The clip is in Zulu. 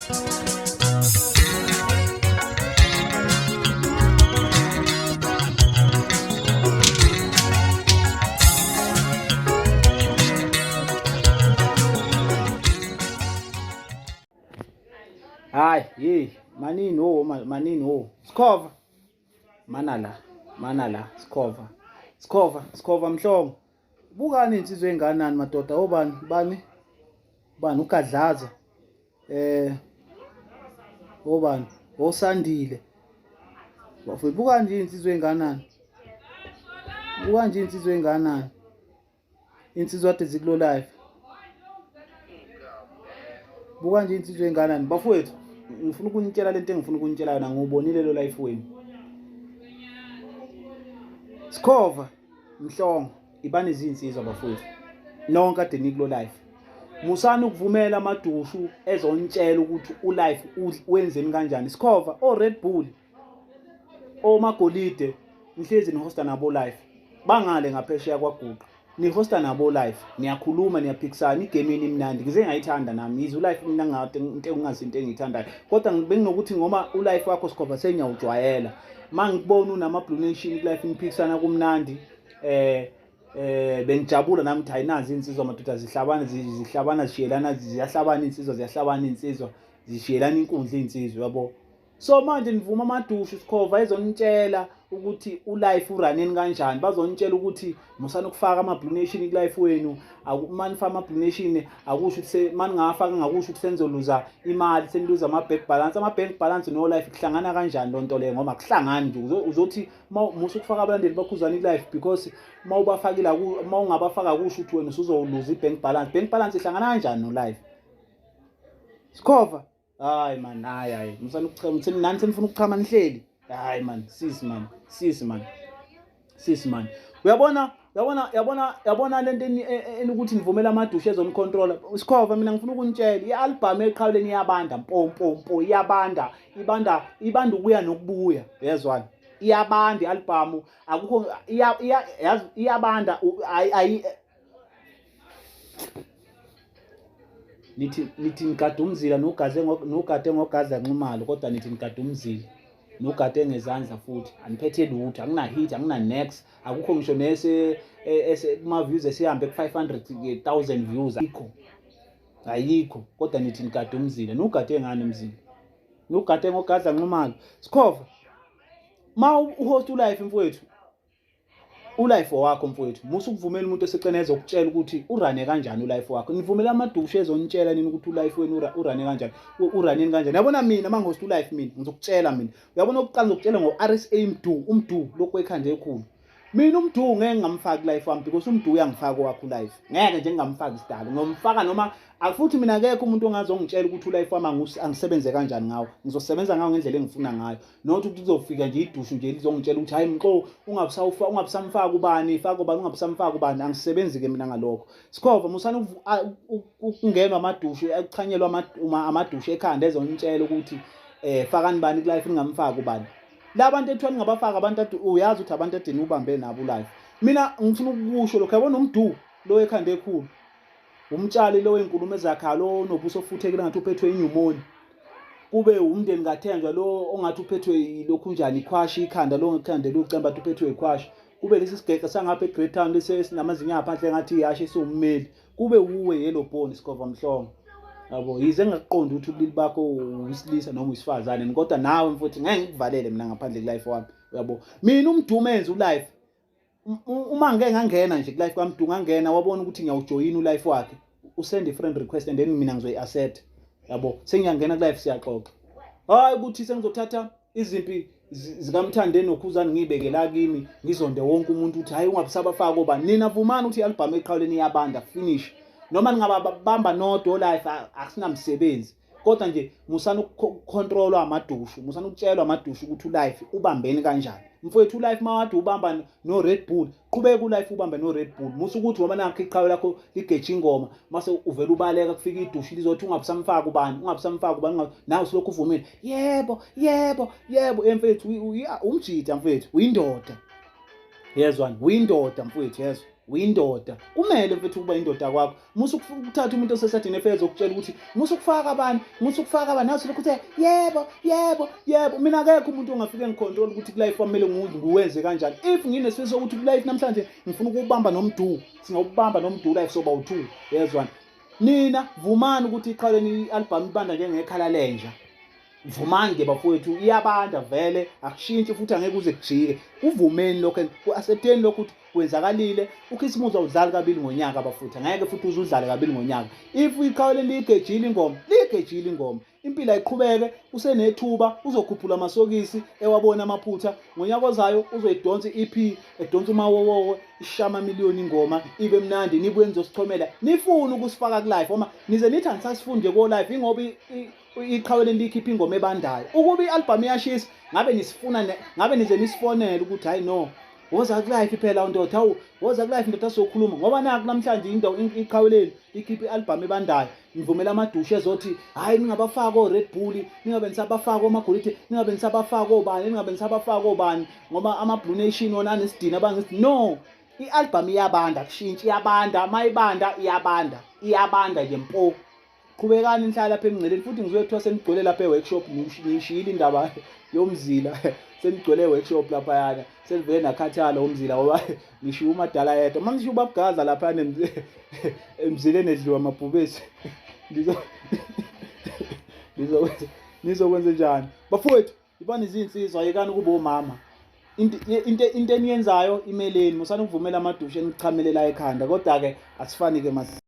Hayi, hey, manini wo, manini wo. Sikhova. Mana la, mana la, sikhova. Sikhova, sikhova mhlongo. Bukani insizwa enganani madoda obani bani? Bani uGadlaza. Eh obani? Osandile. Bafowethu buka nje insizwa enganani. Buka nje insizwa enganani. Insizwa kade zikulo live. Buka nje insizwa enganani. Bafowethu ngifuna ukunitshela lento engifuna ukunitshela yona ngiwubonile lo life wenu. Sikhova Mhlongo ibani izinsizwa bafowethu. Nonke kade nikulo life. Musani ukuvumela amadushu ezonitshela ukuthi ulife wenzeni kanjani. Sikhova o Red Bull omagolide nihlezi nihosta nabo life bangale ngaphesheya kwaguqa nihosta nabo life niyakhuluma niyaphikisana igame yenu imnandi ngize ngayithanda nami ngizwe ulife mina ngade into engingazi into engiyithandayo kodwa benginokuthi ngoma ulife wakho sikhova sengiyawujwayela uma ngikubona unama-blue nation kulife niphikisana kumnandi eh eh bengijabula nami ukuthi ayinazi insizwa madoda zihlabana zihlabana zishiyelana ziyahlabana insizwa ziyahlabana insizwa zishiyelana inkundla insizwa yabo. So manje nivuma amadushu sikhova ezonitshela ukuthi ulife uraneni kanjani bazonitshela ukuthi musani ukufaka ama-blue nation kulife wenu uma nifaka ama-blue nation akusho ukuthi uma ningawafaka ngakusho ukuthi senizoluza imali seniluza ama-bank balance ama-bank balance no-life kuhlangana kanjani loo nto leyo ngoba kuhlangani nje uzothi musa ukufaka abalandeli bakhuzane kulife because uma ubafakile uma ungabafaka akusho ukuthi wena usuzoluza i-bank balance bank balance ihlangana kanjani no-life sikhova. Hayi man, hayi hayi. Musani ukuchama, uthini nani senifuna ukuchama nihleli. Hayi man, sis man, sis man. Sis man. Uyabona, uyabona, uyabona, uyabona lento enukuthi nivumela amadushe ezonicontrola. Sikhova mina ngifuna ukunitshela, i-album eqhawuleni iyabanda mpo mpo mpo iyabanda, ibanda ibanda ukuya nokubuya. Yezwana. Iyabanda i-album, akukho iya yazi iyabanda ayi nithi nithi nigada umzila nogadle nogade ngogadla nxumalo kodwa nithi nigada umzila nogade ngezandla futhi aniphethe lutho angina hit angina next akukho ngisho nese e, kuma views esihambe ku 500,000 views ayikho ayikho kodwa nithi nigade umzila nogade ngani umzila nogade ngogadla nxumalo sikhova ma uhost ulife mfowethu. Ulife wakho mfowethu, musa ukuvumela umuntu osecene ezokutshela ukuthi urane kanjani ulife wakho. Nivumela amadushe ezonitshela nini ukuthi ulife wenu urane kanjani, uraneni kanjani. Yabona mina uma ngihosta ulife mina ngizokutshela mina. Uyabona okuqala ngizokutshela ngo-RSA Mdu, uMdu lokhu ekhanda ekhulu. Mina uMdu ngeke ngingamfaki life wami because uMdu uyangifaka owakho ulife. Ngeke nje ngingamfaki sidalo. Ngiyomfaka noma futhi mina akekho umuntu ongazongitshela ukuthi ulife wami angisebenze kanjani ngawo. Ngizosebenza ngawo ngendlela engifuna ngayo. Not ukuthi kuzofika nje idushu nje lizongitshela ukuthi hayi mxo ungabusawufa ungabusamfaka ubani faka ubani ungabusamfaka ubani angisebenzi ke mina ngalokho. Sikhova musana ukungenwa amadushu ekuchanyelwa amadushu ekhanda ezonitshela ukuthi eh fakani bani kulife ningamfaki ubani. Labantu ethiwa ningabafaka abantu ade uyazi ukuthi abantu ade niwubambe nabo ulife. Mina ngifuna ukukusho lokho yabona umdu lo ekhanda ekhulu. Umtshali lo wenkulumo ezakha lo onobuso ofuthekile ngathi uphethwe inyumoni. Kube umndeni kaThenjwa lo ongathi uphethwe lokhu njani ikhwashi ikhanda lo ngekhanda elucemba athi uphethwe ikhwashi. Kube lesi sigeqe sangapha eGreat Town lesi esinamazinyo aphansi engathi ihashe esiwummeli. Kube wuwe yellow bone Sikhova Mhlongo. Yabo yize engakuqondi ukuthi ubulili bakho uwisilisa noma uyisifazane kodwa nawe mfowethu ngeke ngikuvalele mina ngaphandle kulife wami. Uyabo? Mina umdumenzi ulife uma ngike ngangena nje kulife kaMdu ngangena wabona ukuthi ngiyawujoyina ulife wakhe usend i-friend request and then mina ngizoyi-accept yabo sengiyangena kulife siyaxoxa hayi ukuthi sengizothatha izimpi zikaMthandeni noKhuzani ngiyibeke la kimi ngizonde wonke umuntu ukuthi hayi ungabusabafaka obani nina vumani ukuthi i-albhamu eqhawuleni iyabanda finish noma ningababamba nodwa life akusinamsebenzi kodwa nje musani ukucontrolwa amadushu musani ukutshelwa amadushu ukuthi ulife ubambeni kanjani mfowethu ulife mawade ubamba no Red Bull qhubeka ulife ubambe no Red Bull musa ukuthi ngoba nakho iqhawe lakho ligeja ingoma mase uvela ubaleka kufika idushu lizothi ungabusamfaka ubani ungabusamfaka ubani nawe usilokhu uvumile yebo yebo yebo emfethu umjida mfethu uyindoda yezwani uyindoda mfowethu yezwa. Uyindoda, kumele mfethu ukuba indoda kwakho. Musa ukuthatha umuntu osesadini efeze okutshela ukuthi musa ukufaka abantu, musa ukufaka abantu. Nawe lokhu uthe yebo, yebo, yebo. Mina akekho umuntu ongafike ngicontrol ukuthi kulife kwamele ngiwenze kanjani. If nginesifiso sokuthi kulife namhlanje ngifuna ukubamba nomdu, singawubamba nomdu life soba u2. Yezwana. Nina vumani ukuthi iqhaleni i-album ibanda njengekhala lenja. Vumani ke bafowethu, iyabanda vele, akushintshi futhi angeke uze kujike. Kuvumeni lokho, ku-accepteni lokho ukuthi kwenzakalile. UKhisimusi awudlali kabili ngonyaka bafuthu, angeke futhi uze udlale kabili ngonyaka. If iqhawe liyigejile ingoma, liyigejile ingoma. Impilo ayiqhubeke, usenethuba, uzokhuphula amasokisi ewabona amaphutha. Ngonyaka ozayo uzoyidonsa i-EP, edonsa umawowowo, ishama miliyoni ingoma, ibe mnandi, nibuye nizosichomela. Nifune ukusifaka ku-life, uma nize nithi anisasifundi nje ko-life, ingoba iqhawe leli likhipha ingoma ebandayo. Ukuba i-album iyashisa, ngabe nisifuna, ngabe nize nisifonele ukuthi hayi no, woza ku-life phela ndoda, hawu woza ku-life ndoda sizokhuluma. Ngoba naku namhlanje into iqhawe leli likhipha i-album ebandayo, nivumela amadushe ezothi hhayi ningabafaki o-Red Bull, ningabe nisabafaka omagolide, ningabe nisabafaka obani, ningabe nisabafaka obani, ngoba ama-Blue Nation wona anesidina abangesidina. No, i-album iyabanda, kushintshi iyabanda, mayibanda iyabanda, iyabanda nje mpo. Qhubekani nihlale lapha emngceleni futhi ngizwe kuthiwa senigcwele lapha e-workshop, ngiyishiyile indaba yomzila, senigcwele e-workshop laphayana, senivele nakhathala umzila ngoba ngishiya umadala yedwa. Uma ngishiya ubabugaza laphayana emzileni edliwa amabhubesi, nizokwenze njani? Bafowethu, ibani izinsizwa, yekani ukuba omama. Into eniyenzayo imeleni, musani ukuvumela amadushe enichamelela ekhanda. Kodwa-ke asifani-ke mas